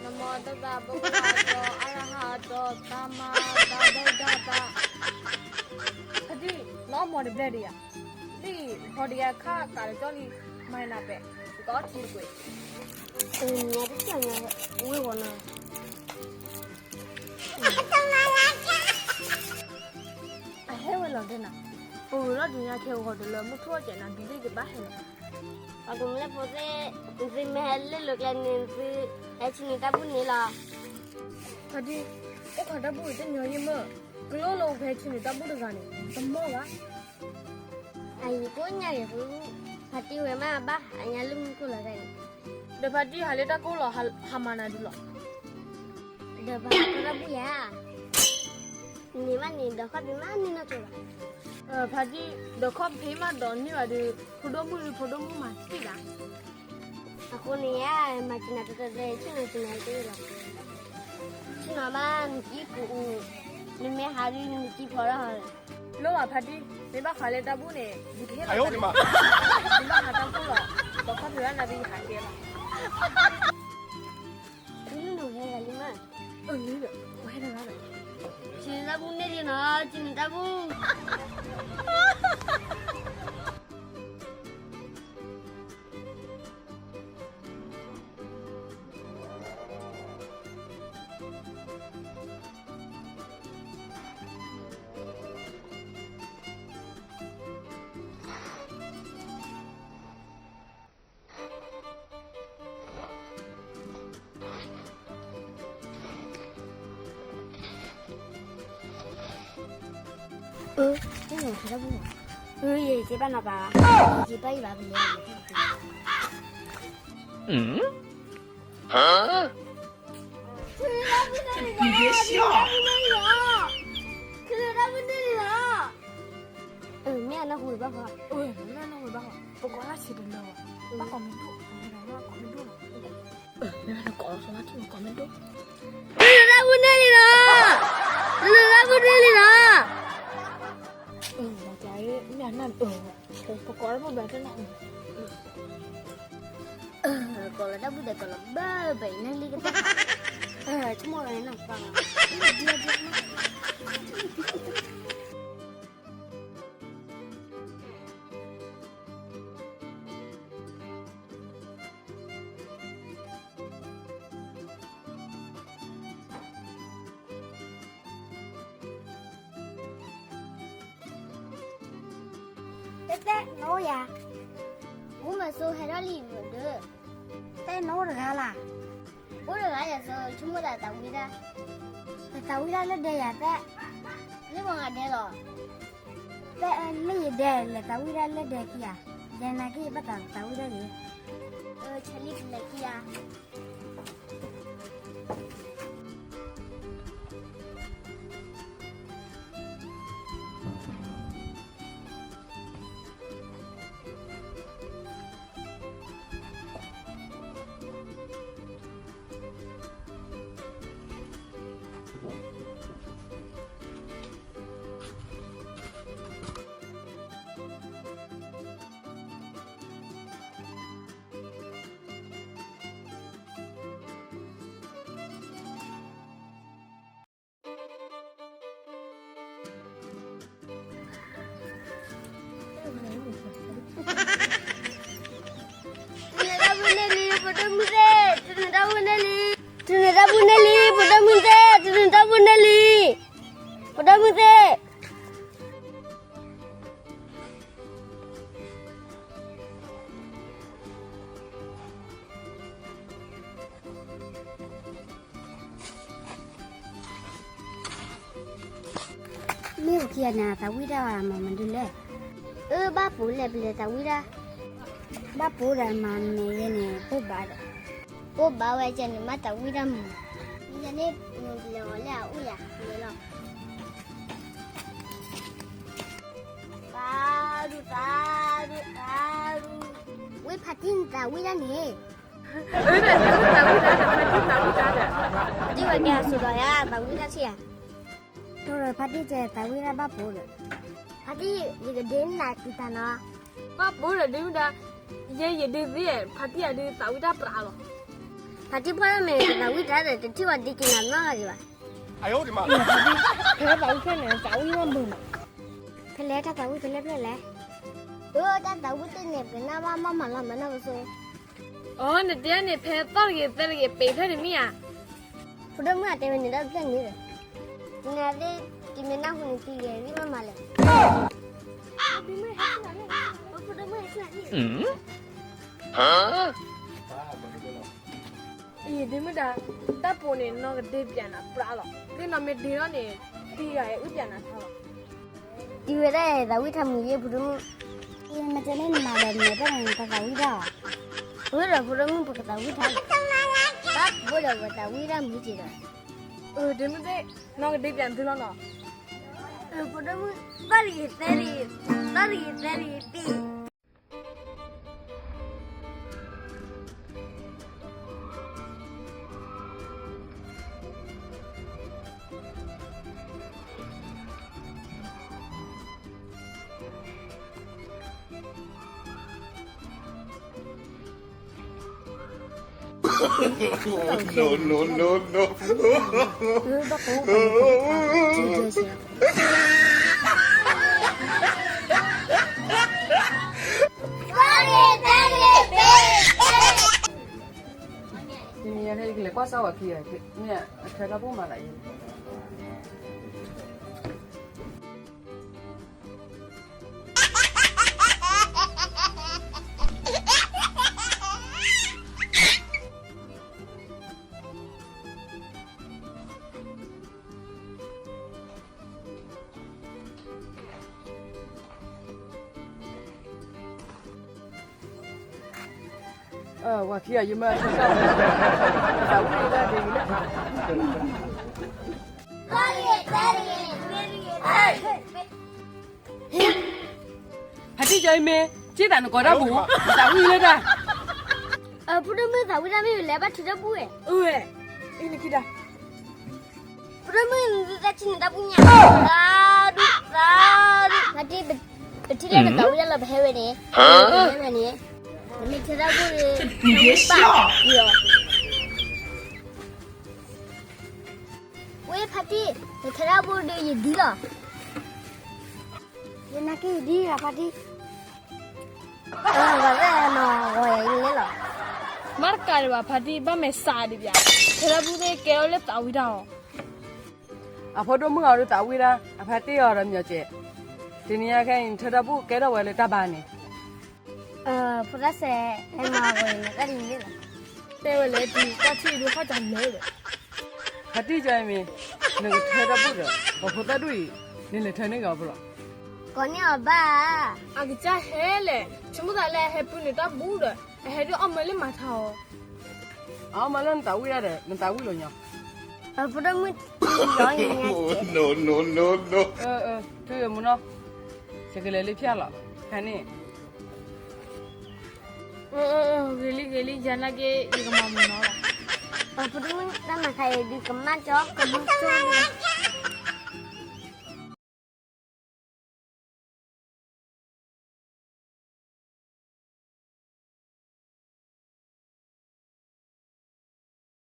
နမတသးဘဂဝါဒီး အရဟံဒီး သမ္မာသမ္ဗုဒ္ဓတၢ်, ဖါတံၢ် နအီၣ်မီၤတဘျဲၣ်ဒံးဧါ, လံၣ်ဟီဒံးယါခါကးလၢကၠီလံ, မၤနၤပဲာ်, ယကအီၣ်ထံတကွံာ်, အၢ နတကၢ်ညါဝဲဝီၤနီၤ အဟဲဝဲလီၤဒဲနၤ, ပဂုာ်လီၤဒုးညါခဲဂီၤတလၢ မုၢ်ထူၣ်အီၣ်ကဲးနၤ ဒုးသ့ၣ်ကဘၣ်ဟဲလီၤ, ပှၤကမျၢၢ်ဖိသ့ၣ်, သုမ့ၢ်ဟဲလၢလိာ်ကျဲန့ၣ် သုဟဲဆ့ၣ်နီၤတၢ်ဘူၣ်န့ၣ်လီၤ, ဖါတံၢ်, အိၣ်ခိးတၢ်ဘူၣ်တညီယံၤမ့ၢ်, ကျိလိာ်အိၣ်ဖဲဆ့ၣ်နီၤတၢ်ဘူၣ်တဂၤန့ၣ် တမီၢ်ဘၣ် အယံၤကိးညါက့ၤ, ဖါတံၢ်ဝဲမးဘၣ် အညါလၢမုၢ်ကိၢ်လီၤဒဲးန့ၣ်, ဒီးဖါတံၢ်ဟးလၢတၢ်ကိၢ်လီၤ ဟးမၤနၤဒုးလီၤ, ဒီးဖါတံၢ်တၢ်ဘူၣ်ယၤ, န့ၢ်မးန့ၣ် ဒီးခီၣ်ဖံးမးန့ၢ်နီၢ်ကၠိဘၣ်, ဖါတံၢ်, ဒီးခီၣ်ဖံးမးဒီးန့ၢ်ဘၣ်ဒီး, ဖိဒိၣ်မုၣ်ဒုး ဖိဒိၣ်မုၣ်မၤသံဘၣ် အဃိန့ၣ်ယါ, မၤဆ့ၣ်နီၤတတၢၢ်တၢၢ် ဆ့ၣ်နီၤဆ့ၣ်နီၤတ့ၢ်လီၤ, ဆ့ၣ်နီၤမး နကံကအိၣ်, နမ့ၢ်ဟးဒုး နမ့ၢ်ကံဖီထီၣ်ဟီ, လိၣ်ဘၣ်ဖါတံၢ်, မ့ၢ်ဘၣ်ဃးလၢတၢ်ဘူၣ်န့ၣ် ယကဟ့ၣ်လီၤ, မ့ၢ်ဘၣ်ဃးတၢ်ဘူၣ်လီၤ, ဒီးခီၣ်ဖံးဝဲနၤဒုးယဟးကဲလီၤ, နဟဲဂၤလံမး, အၢ လံဒီး ပှၤဟဲတဂၤဒီး, ဆ့ၣ်နီၤတၢ်ဘူၣ်န့ၢ်လံနီၤ, ဆ့ၣ်နီၤတၢ်ဘူၣ် အၢ, အၢ ယစ့ဘၣ်နီၤပၢ်, ယစ့ဘၣ်ယဘၣ်ပလဲၤ, မ့ၢ်အနၢ်ဟူဘၣ်ဃီ, ပကွၢ်လၢဆံးတလၢဘၣ်, ဘၣ်ကိးမံၤဒိၣ်, ဘၣ်ကိးမံၤဒိၣ်လီၤ, မ့ၢ်နကိးလီၤဆိဘၣ်ထံၣ်ကိးမံၤဒိၣ်, တၢ်ဘူၣ်န့ၢ်လံနီၤ, တၢ်ဘူၣ်န့ၢ်လံနီၤ, မ့ၢ်အနၢ်, ပကိးလၢဘၣ်ဘၣ်တၢ်နၢ်, ကိးလီၤတၢ်ဘူၣ်ဒီးကိးလီၤဘၣ်ဘၣ် နလံကတၢၢ်, ဆိကမိၣ်ဝဲနီၤပၢ်, တဲတဲ နအိၣ်ယၤ, အိၣ်မးစိဟဲထီၣ်လံဒီး, တဲနအိၣ်တဂၤလၢ်, အိၣ်တဂၤယၤစိ ဆိကမိၣ်သးသးဝံၣ်တၢ်, သးဝံၣ်တၢ်လၢဒဲယၤတဲ, လၢပှၤဂၤဒဲလီၤ, တဲမ့ၢ်ယဒဲလဲၤသးဝံၣ်တၢ်လၢဒဲခံဂၤ, ယဲနာ်က့ၤဘၣ်သးသးဝံၣ်တၢ်ယဲ, ဆဲးလံပလဲၤခံဂၤ တၢ်ဘူၣ်န့ၢ်လံ ဖိဒိၣ်မုၣ်သ့ၣ်, တၢ်ဘူၣ်န့ၢ်လံ, တၢ်ဘူၣ်န့ၢ်လံ ဖိဒိၣ်မုၣ်သ့ၣ်, တၢ်ဘူၣ်န့ၢ်လံ, ဖိဒိၣ်မုၣ်သ့ၣ် မ့ၢ်အိၣ်ခံဂၤန့ၣ် သးဝံၣ်တၢ်မၤမနုၤလဲၣ်, အၢ ဘၣ်ပိာ်လဲၣ် ပလဲၤသးဝံၣ်တၢ်, ဘၣ်ပိာ်ဒီးမၤမဲာ်ယဲန့ၣ် ပိာ်ဘၣ်ဒီး, ပိာ်ဘၣ်ဝဲကဲန့ၣ် မ့ၢ်သးဝံၣ်တၢ်မၤ, ယန့ၣ် ပလဲၤအီၤလၢအအိၣ်ယၤ လဲၤလီၤ, သးဒူ သးဒူ သးဒူ, ဝဲဖါတံၢ်န့ၣ်သးဝံၣ်တၢ်န့ၣ် အၢ ဒီး သးဝံၣ်တၢ်ဒီး ဖါတံၢ်သးဝံၣ်တၢ်ဒီး, ဒ်ဝဲကဲအစိၤဒီးယၤ သးဝံၣ်တၢ်ဆံးဧါ, ဒီးဖါတံၢ်ကဲ သးဝံၣ်တၢ်ဘၣ်ပိာ်ဒီး, ဖါတံၢ် ယကဒ့နၤကံတၢ်နီၤ, ဘၣ်ပိာ်ဒီးဒ့မုၢ်ဒါ, ယဲယဒ့သ့ ဖါတံၢ်အဒ့သးဝံၣ်တၢ်ပြးလီၤ, ဖ အတံၤဖီၣ်လၢမ့ၢ်သးဝံၣ်တၢ်ဒီး တထံၣ်ဝဲဒံက့ၤနၤနီတဂၤဒံးဘၣ်. ဖဲလဲၣ်တၢ်သးဝံၣ် ဖဲလဲၣ်ဖျၢၣ်လဲၣ်. အတၢ်သးဝံၣ်တန့ၢ်ပှဲၤနၢ်ဘၣ် မ့ၢ်မၤလီၤမၤနၢ်ပစိ. အိ နတဲန့ၣ် ဖဲသီၣ်တဂ့ၤသၢတဂ့ၤ ပ့ၤဖျၢၣ်တမ့ၢ်ဧါ. ဖိဒိၣ်မုၣ်အတဲဝဲန့ၣ်ဒီးဖျၢၣ်န့ၣ်ဒီး, နသ့ၣ်တမ့ၢ်နၢ်ဟူန့ၣ် တံၤဂဲၤဂံၢ်မ့ၢ်မၤလဲၣ်. ဖိဒိၣ်မုၣ်ဟဲဆ့ၣ်နၤန့ၣ်, ဖိဒိၣ်မုၣ်ဟဲဆ့ၣ်နၤန့ၣ်. အံၤ ဒ့မုၣ်ဒါ, တၢ်ပိာ်န့ၣ် နီၢ်ကဒ့ပၠးနၤပြးလီၤ. သ့ၣ်နီၢ်မ့ၢ်ဒ့ထီၣ်န့ၣ် တံၤဂၤအံၤအုၣ်ပၠးနၤထါလီၤ. တံၤဝဲဒၣ် သးဝံၣ်ထါမုာ်ယဲ ဖိဒိၣ်မုၣ်. မ့ၢ်တဲန့ၣ်နမၤဒီး နမဲာ်ဖျၢၣ်န့ၣ် နတၢ်သးဝံၣ်တၢ်အီၤ. အၢ ဒီးဖိဒိၣ်မုၣ် ပကသးဝံၣ်ထါလီၤ. တၢ်ဘိဒီးပသးဝံၣ်တၢ်မုာ်က့ၤဒီး. အၢ ဒ့မုၣ်သ့ၣ်, နီၢ်ကဒ့ပၠးနသုလီၤနီၤ. အၢ ဖိဒိၣ်မုၣ်, သီၣ်တဂ့ၤသၢတဂ့ၤ, သီၣ်တဂ့ၤသၢတဂ့ၤ ပ့ၤ. No, no, no, no. တနံၤအံၤ ယကလဲၤကွၢ်စၢ်ဝဲခံဂၤ, မ့ၢ်အထွဲထီၣ်ဘိၣ်မးလၢယ ဝၤခံဂၤ ယမၢထွဲထီၣ်, သးဝံၣ်ဒၣ်ဒ်အံၤလၢ ဖါတံၢ်ကၠီအံၤမ့ၢ် က့ၣ်သးနကိးတၢ်ပူၤ, သးဝံၣ်လၢတၢ်. အၢ ဖိဒိၣ်မုၣ် သးဝံၣ်တၢ်မ့ၢ်ဝဲလဲၣ် ဘၣ်ထုးထီၣ်ဘူၣ်ဝဲ. အၢ အံၤနက့ၤဒၣ်. ဖိဒိၣ်မုၣ် နသုတၢ်ထံၣ်န့ၣ်တၢ်ဘူၣ်ညၣ်, သးဒူၣ်သးဒူၣ်. ဖါတံၢ် ပထံၣ်လၢနသးဝံၣ်တၢ်လီၤ ပဟဲဝဲန့ၣ်, ပဟဲဝဲန့ၣ်, နမ့ၢ်ထုးထီၣ်ဘူၣ်ဒီး ဘၣ်လီၤ. ဝဲဖါတံၢ် နထုးထီၣ်ဘူၣ်ဒီးယဒ်လီၤ. ယနာ်က့ယဒ်ဂၤဖါတံၢ်, ဂီၤလၢနီၢ်ဂီၤယၤအံၤန့ၣ်လီၤ. မ့ၢ်တကးဒံးဘၣ်ဖါတံၢ် ဘၣ်မဲာ်ဆှးဒံးဘၣ်, ထုးထီၣ်ဘူၣ်သ့ၣ်ကဲထီၣ်လၢသးဝံၣ်တၢ်အီၤ. အဖိဒိၣ်မုၣ်အီၤဒီးသးဝံၣ်တၢ်, အဖါတံၢ်အီၤဒီးမၠီၤစဲး, တနံၤအံၤခဲအံၤ နထုးထီၣ်ဘူၣ်ကဲထီၣ်ဝဲလၢတၢ်ဘါန့ၣ်. အၢ ဖိသၣ်စဲး ဟဲမၤဂီၤန့ၣ် တၢ်ဒ်န့ၣ်လီၤ. တဲဝဲလၢတံၤ ကွၢ်ထံၣ်ဒုး ဟီၣ်ကၢ်လဲၣ်ဒီး, ဖါတံၢ်ကၠီအံၤမ့ၢ် နကထုးထီၣ်ဘူၣ်ဒီး ပှၤဖိသၣ်ဒူၣ်အံၤ နလဲၤထုးန့ၢ်က့ၤအီၤဖိလီၤ. ကိးန့ၢ်အီၤဘၣ်ဧါ. အကစၢ်ဟဲလဲၣ်, ဆိကမိၣ်သးလၢအဟဲပုၢ်န့ၣ်တၢ်ဘူၣ်ဒီး အဟဲဒုးအီၣ်မၢလၢမၤထါအီၤ. အအီၣ်မၢလၢနသးဝံၣ်ဒၣ်ဒီး နသးဝံၣ်လီၤညီ. အဖိဒိၣ်မုၣ်, ထုးဂ့ၤမူနီၤ, ယကလဲၤလၢဖၠၣ်လီၤ, ခါန့ၣ်. ဂ့ၤလံ ဂ့ၤလံ ယၤနာ်က့ ယကမၤမုာ်နီၤလီၤ. အဖိဒိၣ်မုၣ် တၢ်မၤခါအံၤဒုးကမၣ်ကၠီ ကမၣ်ကၠီလံ.